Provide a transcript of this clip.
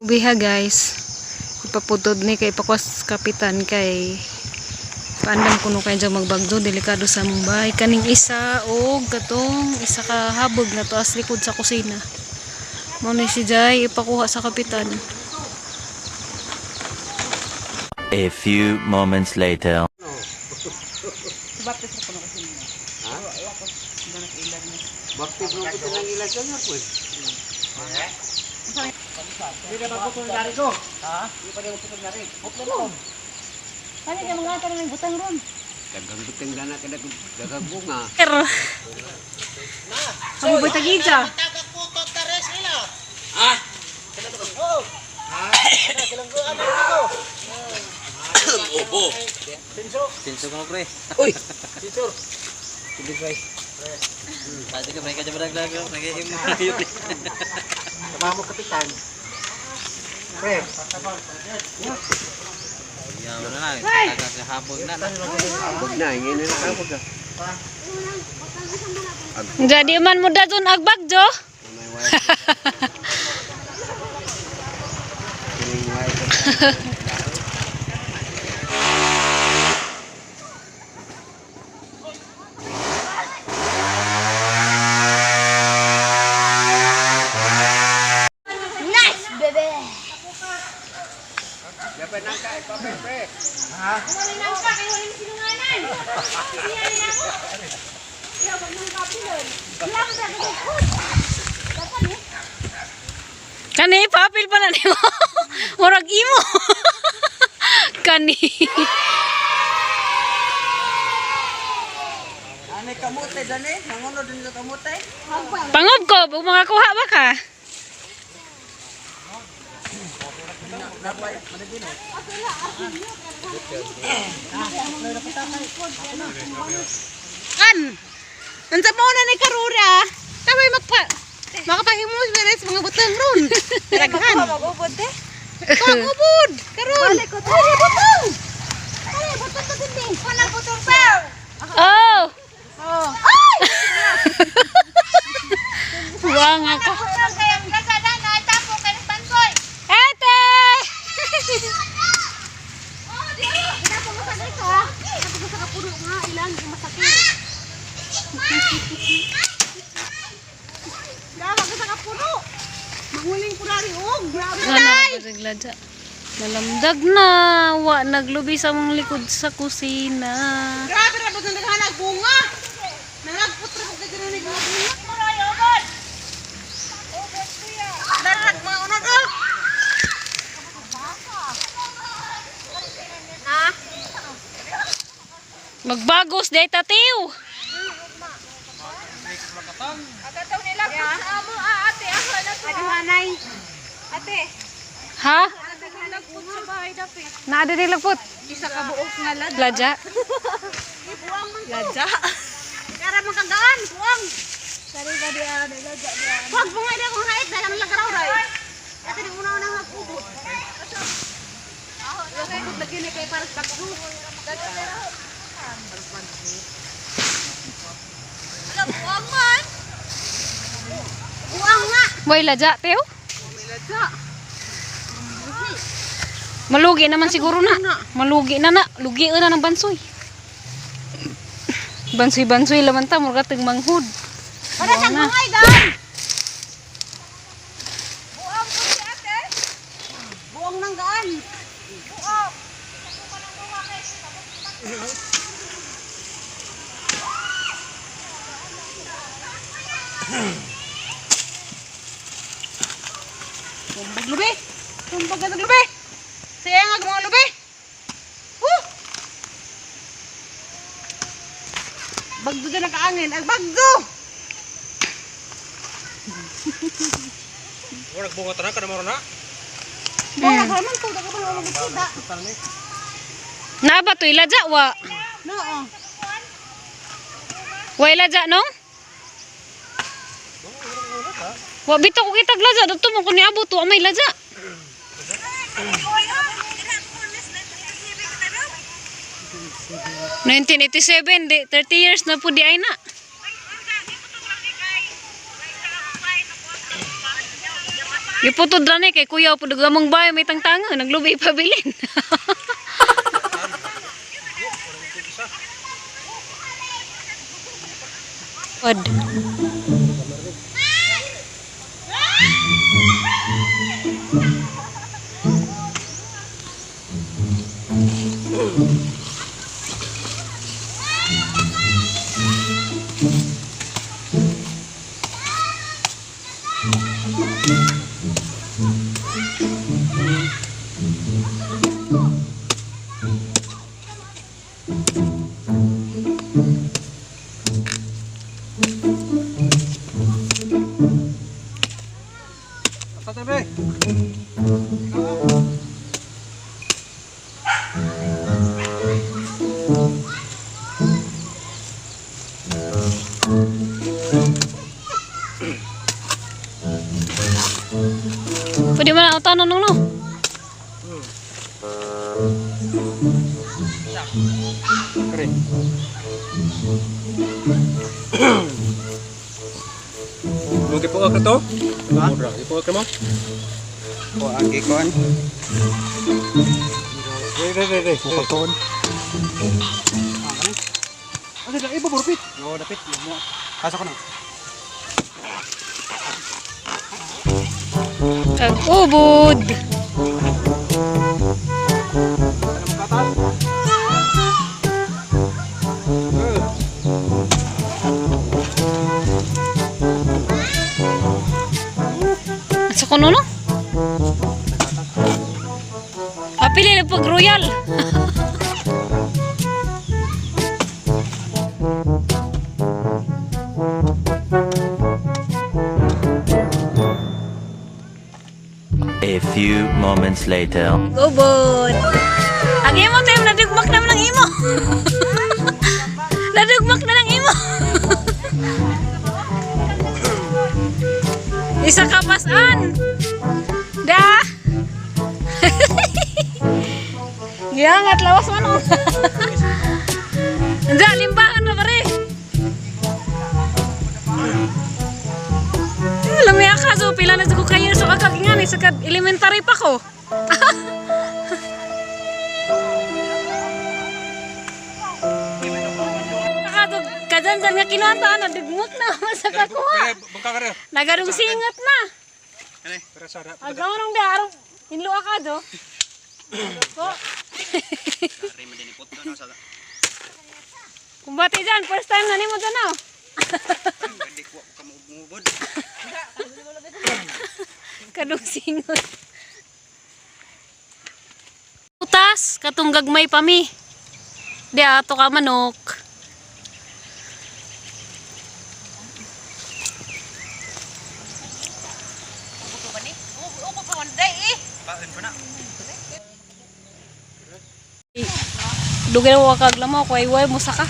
Biha, guys. Ipaputod ni kay ipakwas kapitan kay paandam kuno kay dyan magbagdo, delikado sa among bahay. Kaning isa og katong isa ka habog na tuas likod sa kusina. Mao ni si Jai ipakuha sa kapitan. A few moments later. Bakit mo ko nang ila senyor pues? Ano kay mga tanong may butang ron? Daghang butang dana kada daghang bunga. Pero Amo ba tagija? Uy, Sama mo kapitan. Pre. Habog na, ingin na habog ah. Jadi man mo dadon agbagdo. May wire. Kining wire. Nice, bebe! Dapat nangka ipape pre. Kani papel pa na nimo. Murag imo. Kani. Ane kamote dani, nanguno din sa kamote. Pangob ko, ug makakuha ba ka? Kan. Unsa mo na ni Karura? Tabay magpa makapahimos beres mga butang ron. Daghan. Mag-ubod eh. Kung ubod karon. Ay, butong! Ay, butong to din. Wala butong pa! Oh. Oh. Wa nga ka. Butong kay ang kasada na tapo kay ng pansoy. Ate! Oh, di. Ginapo mo sa dito ha. Ako sa kapuno nga ilang masakit. Grabe ka sa kapuno. Manguling po na rin og. Grabe. Wala. Nalamdag na. Wa naglubi sa mong likod sa kusina. Grabe ra butang daghan ang bunga. Nalagpot ra pud kay ni mga bunga. Darag mga unod oh. Magbagos day tatiw. Agataw nila sa amo ah, ate ako na to. Hanay. Ate, Ha? nagput sa bahay dapit. Naa diri lagpot. Isa ka buok nga lad. Ladya. Ladya. Kara man kagaan, buang. Sari ka di ah, ladya di. Wag mo nga di akong hait dahil ang lagaraw ray. Ate di una unang hagubot. Hagubot lagi ni kay para sa bagso. Wala buwang man. Buang nga. Boy ladya tiw. Ladya. Malugi naman siguro na. Malugi na na. Lugi na ng bansoy. Bansoy-bansoy laman ta murga tag manghud. Para sa bungay dan. Buwang ko si ate. Buang nang gaan. Buwang. Tumbag lubi. Tumbag na lubi. Siya nga mga lubi. Huh! Bagdo din ang kaangin. Ang bagdo! Wala bunga tanan kada mo na. Wala ka man to. Daga pa naman magkita. Na ba to'y ladya wa? No. Oh. Way ladya nong? Wa bitaw ko kitag ladya dadto man ko niabot wa may ladya. 1987 di 30 years na po di ay na. Giputod ra ni kay kuya pud gamong bayo may tangtanga naglubi pabilin. Od. Katabi. Pwede man ang tanon no. Kare. Mo gipuak ka to? Ha? Gipuak ka mo? O agi kon. Re re re. Pukaton. Ano na ibo burpit? No, dapit mo. Kaso ko na. Ag ubod. Sa kuno no? Apili na pag royal. A few moments later. Ubod. Ang imo tayo nadugmak naman ang imo. Nadugmak na lang imo. Isa ka pasan. Da. Giangat lawas man oh. Da limbahan na pare. Alam niya ka, so pila na ko kayo so kakagingan sa kad elementary pa ko. Nakatog kajanjan nga kinuha na dugmok na sa kakuha. Bangka ka re. Nagarong singat na. Para sara. Agaw nung darong hinlo ka do. Po. Kumbate dyan, first time na nimo dyan oh. Kadung singot. Utas, katong gagmay pa mi. Di ato ka manok. Uko pa man day eh. Dugay wa kag lamaw ko ay way mo saka.